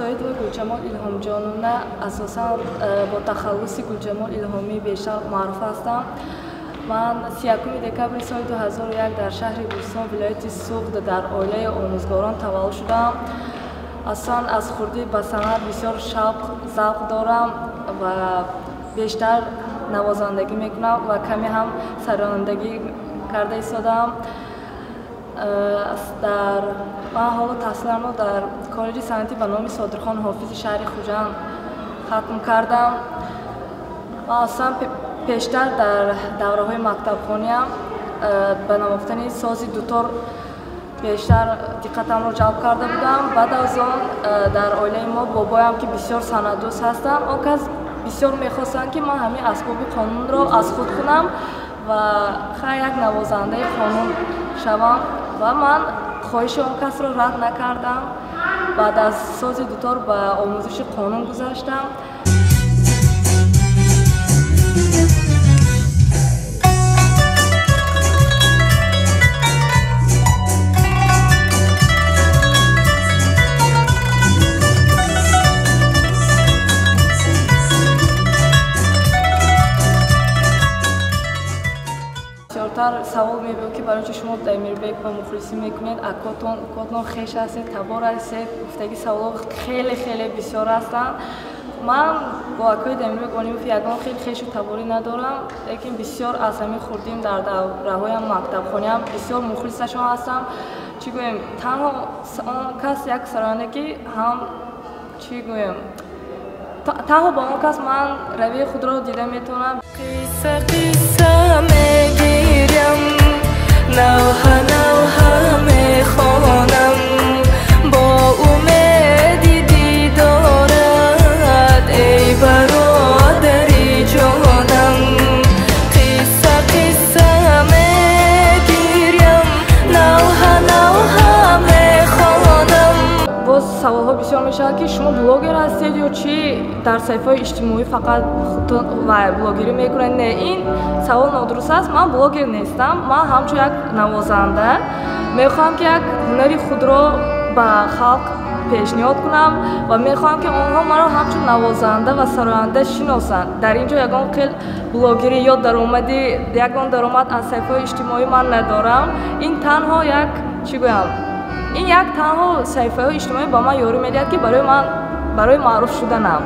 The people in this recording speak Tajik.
Соидова Гулҷамол Илҳомҷоновна, асосан бо тахаллуси Гулҷамол Илҳомӣ бештар маъруф ҳастам. Ман 31 декабри соли 2001 дар шаҳри Гулистон, вилояти Суғд, дар оилаи омӯзгорон таваллуд шудам. Асосан аз хурдӣ ба санъат бисёр шавқ, завқ дорам ва бештар навозандагӣ мекунам ва каме ҳам сарояндагӣ карда истодаам. Дар ман ҳоло таҳсиламро дар коллеҷи санъатӣ ба номи Содирхон Ҳофизи шаҳри Хуҷанд хатм кардам. Ман асосан пештар дар давраҳои мактабхониам ба навохтани сози дутор бештар диққатамро ҷалб карда будам. Баъд аз он дар оилаи мо бобоям, ки бисёр санъатдӯст ҳастанд, он кас бисёр мехостанд, ки ман ҳамин асбоби қонунро аз худ кунам ва хай як навозандаи қонун шавам, ва ман хоҳиши он касро рад накардам. Баъд аз сози дутор ба омӯзиши қонун гузаштам. Бисёртар савол мебиёд, ки барои чӣ шумо Дамирбек ба мухлисӣ мекунед, акотон, укотон хеш ҳастед, табор ҳастед. Гуфтаги саволҳо хеле хеле бисёр ҳастанд. Ман бо акои Дамирбек Олимов ягон хел хешу таборӣ надорам, лекин бисёр аз ҳамин хурдим дар давраҳоям мактабхониам бисёр мухлисашон ҳастам. Чӣ гӯем, танҳо он кас як сароянда, ки ҳам чӣ гӯем, танҳо ба он кас ман равияи худро дида метавонам. Қисса қисса мегирям, навҳа навҳа мехонам, бо умеди дидорат, эй бародари ҷонам. Қисса қисса мегирям, навҳа навҳа мехонам. Боз саволҳо бисёр мешавад, ки шумо блогер ҳастед ё чӣ, дар саҳифаҳои иҷтимоӣ фақат худтон ва блогерӣ мекунед? Не, ин савол нодуруст аст. Ман блогер нестам. Ман ҳамчун як навозанда мехоҳам, ки як ҳунари худро ба халқ пешниҳод кунам ва мехоҳам, ки онҳо маро ҳамчун навозанда ва сароянда шиносанд. Дар ин ҷо ягон хел блогерӣ ё даромади, ягон даромад аз саҳифаҳои иҷтимоӣ ман надорам. Ин танҳо як, чӣ гӯям, ин як танҳо саҳифаҳои иҷтимоӣ ба ман ёрӣ медиҳад, ки барои ман, барои маъруф шуданам.